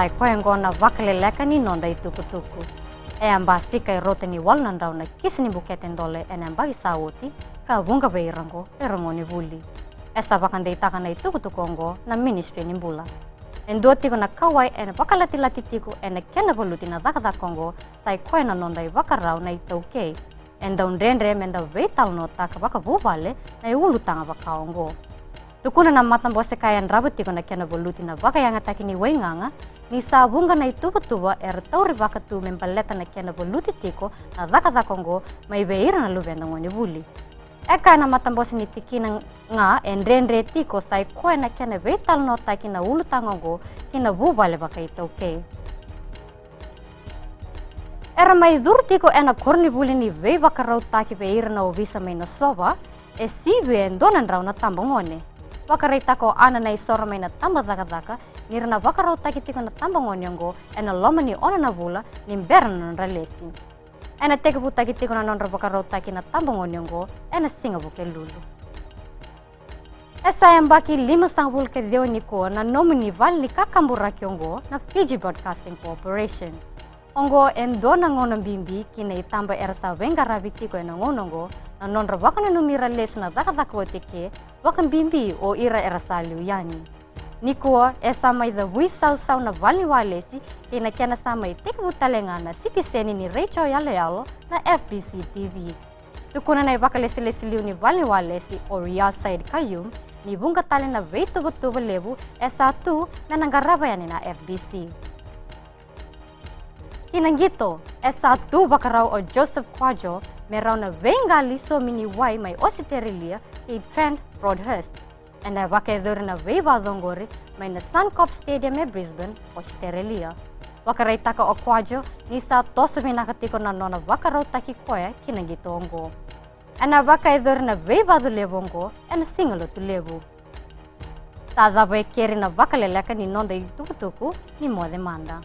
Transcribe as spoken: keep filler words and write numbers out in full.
Sa i koya oqo na vakaleleka ni noda itukutuku. E a basika e rauta ni walu na drau na kisi ni bukete dole ena yabaki sa oti, ka vuqa vei ira oqo era gonevuli. E sa vakadeitaka na itukutuku oqo na Ministry ni Bula. E dua tiko na kauwai ena vakalatilati tiko ena kena valuti na cakacaka oqo, sa i koya na noda ivakarau na iTaukei. E dau dredre me da veitalanoataka vakavuvale na iulutaga vaka oqo. Tukuna na matabose ka yadrava tiko na kena valuti na vakayagataki ni waigaga, ni sa vuqa na ituvatuva era taurivaka tu me baleta na kena valuti tiko na cakacaka oqo mai vei ira na luveda gonevuli. E kaya na matabose ni tikina ga e dredre tiko sa i koya na kena veitalanoataki na ulutaga oqo ki na vuvale vakaitaukei. Era mai curu tiko ena koronivuli ni veivakarautaki vei ira na ovisa mai Nasova, e sivi e dua na drau na tabagone. Vakaraitaka o Ana Naisoro mai na tabacakacaka ni ra na vakarautaki tiko na tabagone oqo ena loma ni ono na vula ni bera na nodra lesi. Ena tekivutaki tiko na nodra vakarautaki na tabagone oqo ena siga Vukelulu. E sa yabaki limasagavulu ka ciwa nikua na nomuni vale ni kakaburaki oqo na Fiji Broadcasting Corporation. Oqo e dua na gauna bibi ki na itaba era sa veiqaravi tiko ena gauna oqo, na nodra vakananumi ira lesu na cakacaka oti ke, vakabibi o ira era sa liu yani. Nikua e sa mai cavui sausau na vale ni walesi kei na kena sa mai tekivu tale ga na sitiseni ni retio yaloyalo na F B C T V. Tukuna na ivakalesilesi liu ni vale ni walesi o Riyaz Sayed Khaiyum ni vuqa tale na veituvatuva levu e sa tu me na qarava yani na F B C. Ki na qito, e sa tu vakarau o Joseph Kwadjo me rau na veiqali somi ni wai mai Ositerelia kei Trent Broadhurst. Ena vakayacori na veivacu oqori mai na Suncorp Stadium e Brisbane, Ositerelia. Vakaraitaka o Kwadjo ni sa toso vinaka tiko na nona vakarautaki koya ki na qito oqo. Ena vakayacori na veivacu levu oqo ena siga Lotulevu. Sa cava e keri na vakaleleka ni noda itukutuku ni moce mada.